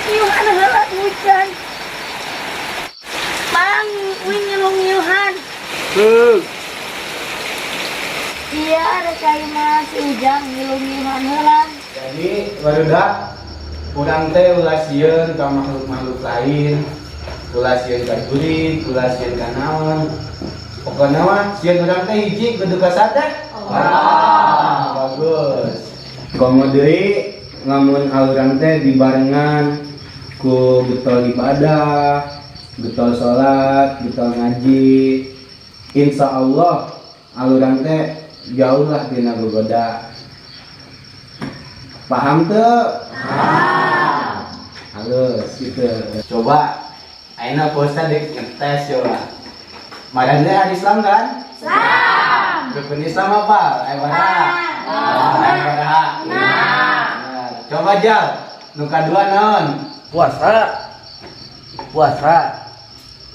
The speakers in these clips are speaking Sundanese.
Ngiuhan heula hujan. Mang, uing ngilu ngiuhan. Heuh. Iya, ada cai mah si Ujang ngilu ngiuhan heula. Jadi barudak, urang teh ulah sieun ka makhluk-makhluk lain, ulah sieun ka jurig, ulah sieun ka naon. Pokokna mah sieun urang teh hiji, kudu ka saha? Ah, bagus. Komo deui lamun urang teh dibarengan ku getol ibadah, getol salat, getol ngaji. Insya Allah urang teh jauh lah tina gogoda. Paham tuh? Halus gitu. Coba ayeuna Pak Ustad dek ngetes coba. Maraneh hari Islam kan? Islam. Rukun Islam apa? Ayo baraha. Ayo baraha. Nah, coba Jal. Nu kadua naon? Puasa, puasa.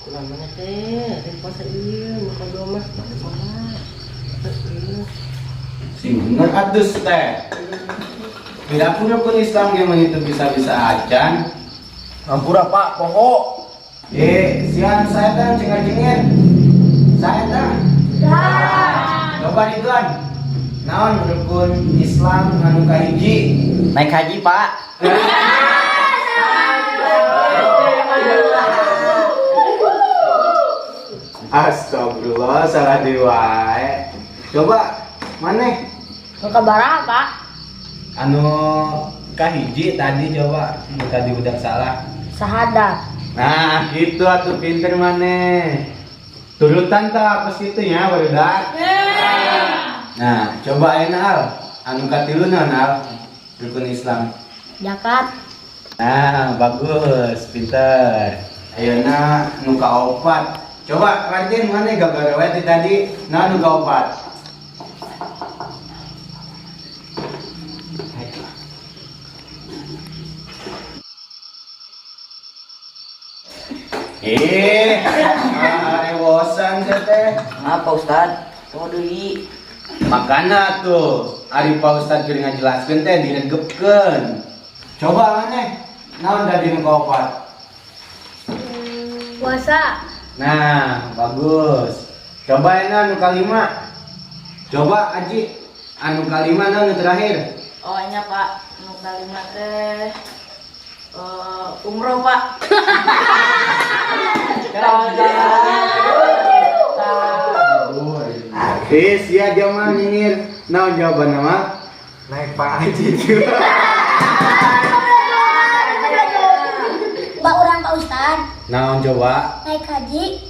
Kurang mana teh? Ada puasa iya, makan dua mah, makan sholat. Iya. Sing bener atuh teh. Tidak pun rukun Islam yang itu bisa-bisa acan. Ampura, Pak, pokok. Eh, sian saya teh cengar-cengir. Saya teh. Coba Ridwan. Naon rukun Islam anu kahiji? Naik haji, Pak. Astagfirullah, salah deui wae. Coba maneh? Nu kabaraha, Pak? Anu kahiji tadi, coba nu tadi udah salah. Sahadat. Nah, gitu atuh, pinter maneh. Turutan tak apa situ ya, barudak? Nah, coba ayeuna Al. Anu katilu naon, Al? Rukun Islam. Zakat. Nah, bagus, pinter. Ayeuna nu kaopat. Coba Martin, maneh gagal we ti tadi? Nah, nu kaopat. Eh, bosan teh. Apa, Ustad? Tunggu deui. Makana tuh, ari Pak Ustad keur ngajelaskeun teh diregepkeun. Coba maneh, naon tadi nu kaopat? Puasa. Nah, bagus. Coba enak anu kalima. Coba Aji, anu kalima naon nu terakhir? Oh, nya Pak, nu kalima teh umroh, Pak. Eh, sia zaman nyengir. Naon jawaban nama? Naik Pak Haji juga. Mbak orang, Pak Ustad. Naon coba? Naik haji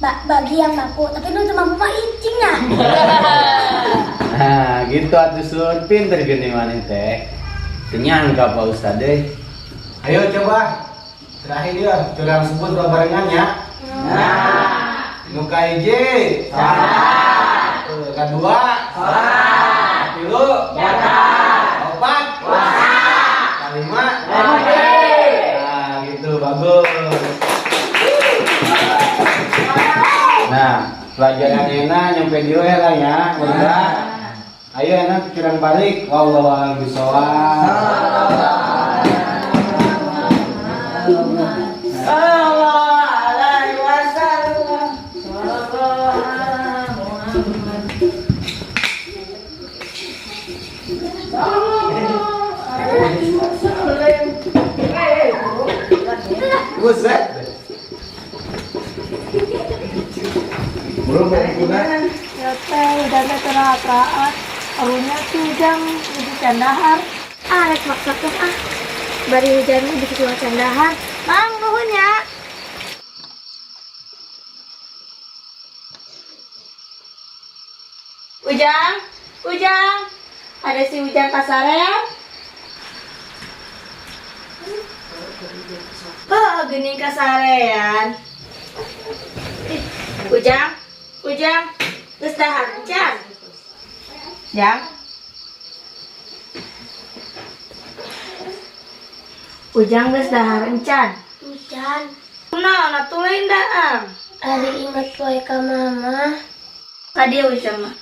bagi yang mampu, tapi nu teu mampu mah icing nya. Nah, gitu atuh sur, pinter gini maneh teh. Kenyang ka Pak Ustad deh. Ayo coba. Terakhir ya, curang sebut barengan ya. Nah, nu kahiji. Salat. Kedua. Salat. Tilu. Zakat. Opat. Puasa. Kalima. Nah, gitu bagus. Nah, pelajaran enak nyampe di we lah ya, udah. Ayo enak curang balik. Wallahu a'lam bishawab. Allah alaihi wasallam. Sallallahu ala Muhammad. Sallallahu alaihi wasallam. Eh, Buset. Belum guna. Ya teh, udah teh teraat. Arunya tuh Ujang bisa can dahar. Ah, rek maksakeun ah. Bari hujan mah bisa can dahar. Mang, nuhun ya. Ujang, Ujang, ada si Ujang kasarean? Oh, geuning kasarean. Ih, Ujang, Ujang, geus dahar can? Jang. Ujang geus dahar encan? Hujan. Nah, atuh lain daang. Ari inget poe ka mama. Tadi Ujang mah.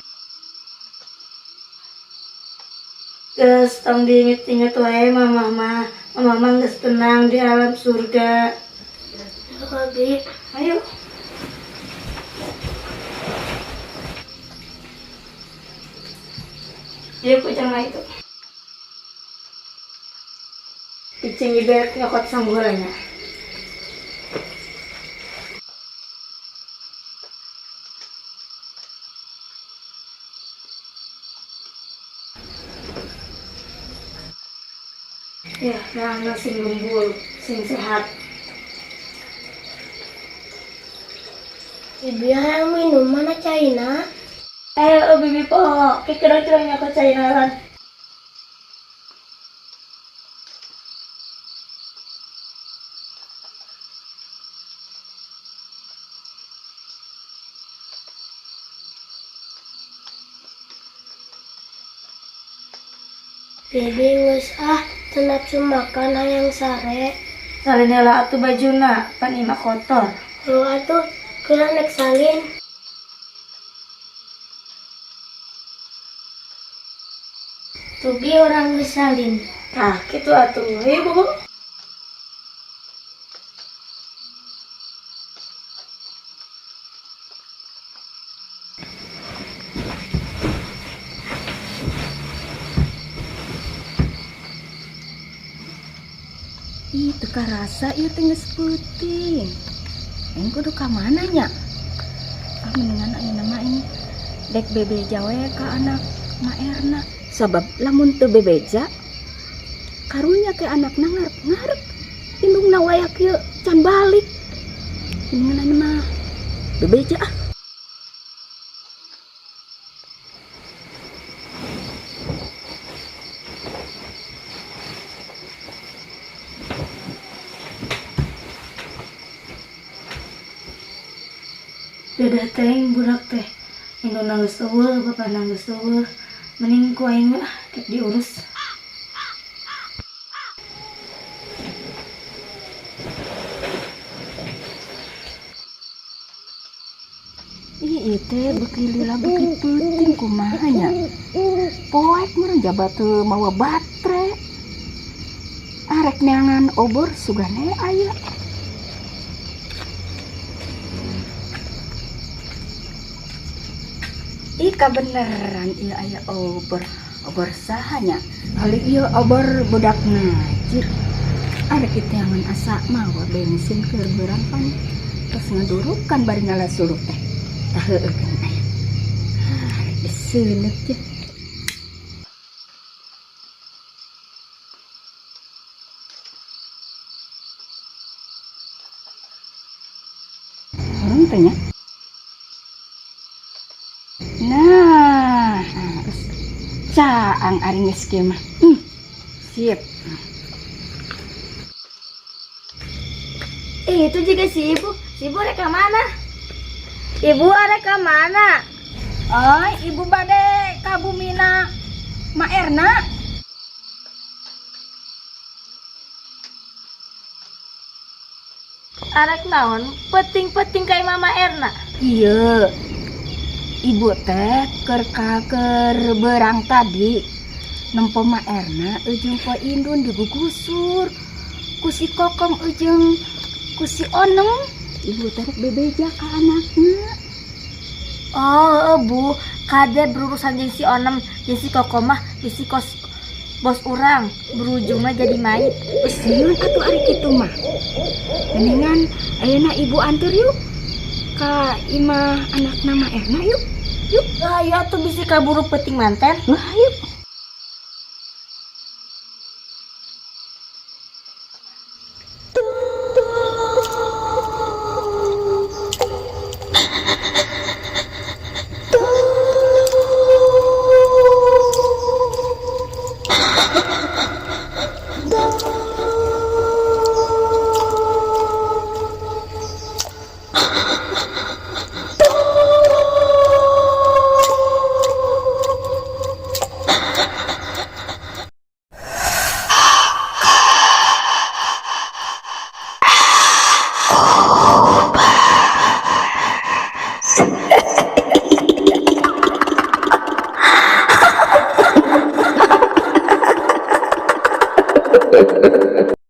Geus tong diinget-inget wae mama mah. Mama mah geus tenang di alam surga. Hobi. Ayo. Yuk, Ujang lah itu. Icing ibe nyokot sanggulnya. Ya, nah, sing gembul, sing sehat. Ibu yang minum mana caina? Eh, oh, bibi po, kikira-kira nyokot caina. Bibi geus ah, teu nafsu makan hayang sare. Salin heula atuh bajuna, pan imah kotor. Oh atuh, kira nek salin. Tubi orang geus salin. Nah, kitu atuh. Ayo, Bobo. Ih, teu karasa ieu teh geus peuting. Aing kudu ka mana nya? Ah, mendingan ayeuna mah aing dek bebeja we ka anak Ma Erna. Sabab lamun teu bebeja karunya ke anakna ngarep-ngarep. Indungna waya kieu can balik. Mendingan ayeuna mah bebeja ah. Dadah teh budak teh. Indungna geus eueuh, bapana geus eueuh. Mending ku aing mah dek diurus. Ih, ieu teh beuki lila beuki peuting kumaha nya? Poek meureun jaba teu mawa batre. Arek neangan obor sugane aya. Ih, kabeneran ieu aya obor. Obor saha nya? Kali ieu obor budak ngajir. Arek diteangan asa mawa bensin keur beurang pan. Terus ngadurukan bari ngalasuluh teh. Tah heueuh kan aya. Ah, arek diseuneut ye. Urang teh nya. Nah, terus caang ari geus kieu mah. Sip. Itu juga si ibu. Si ibu rek ka mana? Ibu arek ka mana? Oh, ibu bade ka bumina Ma Erna. Arek naon? Peting-peting ka Mama Erna. Iya. Ibu teh keur keur berang tadi nempo Ma Erna ujung po Indun digugusur ku si Kokom ujung ku si Oneng. Ibu teh rek bebeja ka anakna. Oh, Bu, kade berurusan jeung si Onem, jeung si Kokom mah bisi kos bos urang berujungna jadi mayit. Sieun atuh ari kitu mah. Mendingan ayeuna ibu antur yuk ka imah anakna Ma Erna yuk. Yuk. Lah, ayo atuh bisi kaburu peuting manten. Wah, yuk.